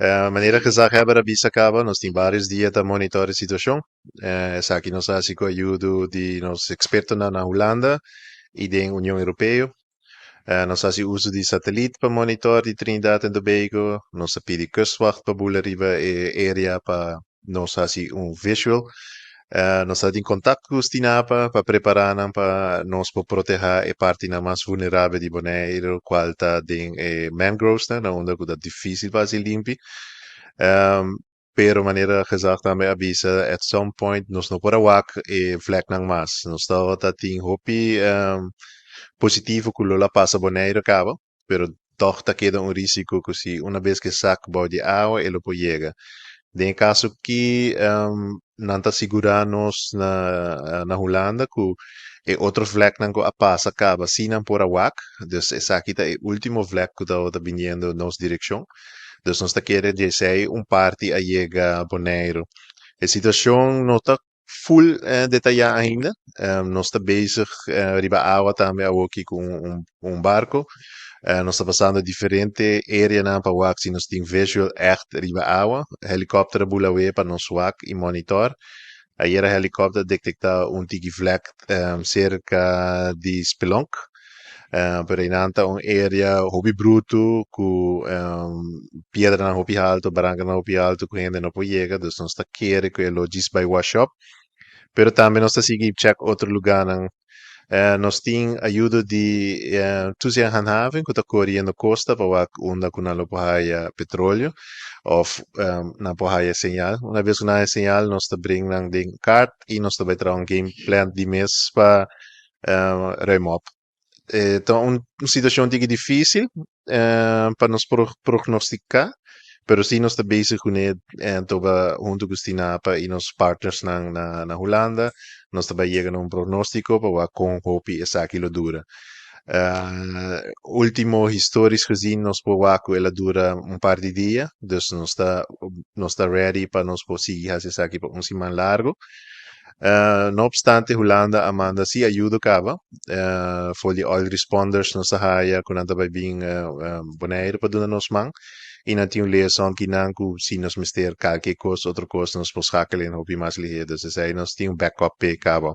Manera gezaghebber a bisa kaba, nos tin vários dia ta monitor e situashon. Esaki nos a hasi ku ayudo di nos ekspertonan na Hulanda i den Union Europeo. Nos a hasi uso di satelit pa monitor di Trinidad en Tobago. Nos a pidi kustwacht pa bula riba e area pa nos hasi un visual. Nos ta tin kontakt ku Stinapa pa prepará nan pa nos por protehá e partinan mas vulnerabel di Boneiru, kual ta den e mangrovesnan, na unda ku ta difísil pa hasi limpi. Pero manera gezag tambe a bisa, at some point nos no por a wak e vleknan mas. Nos tabata tin hopi positivo ku lo la pasa Boneiru kaba, pero tòg ta keda un risiko ku si una bes ke sak bou di awa e lo por yega. Den e kaso ki nan ta sigurá nos na Hulanda ku e otro vleknan ku a pasa kaba si nan por a wak, dus esaki ta e último vlek ku tabata biniendo nos direkshon. Dus nos ta kere di esei un parti a yega Boneiru. E situashon no ta full detayá ainda. Nos ta bezig riba awa tambe awoki ku un barko. Nos ta pasando diferente areanan pa wak si nos tin visual ègt riba awa. Helikòpter a bula awe pa nos wak i monitor. Ayera helikòpter a detektá un tiki vlek serka di Spelonk. Pero einan ta un area hopi brutu ku piedranan hopi haltu, barankanan hopi haltu ku hende no por yega, dus nos ta kere ku e lo djis bai wash up. Pero tambe nos ta sigui check otro lugánan. Nos tin ayudo di Toezicht en Handhaving ku ta koriendo kosta pa wak unda ku nan lo por haya petroleo òf nan por haya señal. Una bes ku nan haya señal nos ta bring nan den kaart i nos ta bai traha un game plan di mes pa ruim op. Ta un situashon tiki difísil pa nos prognostiká, pero sí nos ta bezig kuné toba huntu ku Stinapa i nos partnersnan na Hulanda. Nos ta bai yega na un pronóstiko pa wak kon hopi esaki lo dura. Último historisch gezien nos por wak ku el a dura un par di dia, dus nos ta ready pa nos por sigui hasi esaki pa un siman largu. No obstante, Hulanda a manda sí ayudo kaba. For di oil responders nos a haya ku nan ta bai bin Boneiru pa duna nos man. I nan tin un liaison kinan ku si nos mester kalke kos, otro kos, nos por schakel in hopi mas lihé. Dus esei nos tin un backup p'e kaba.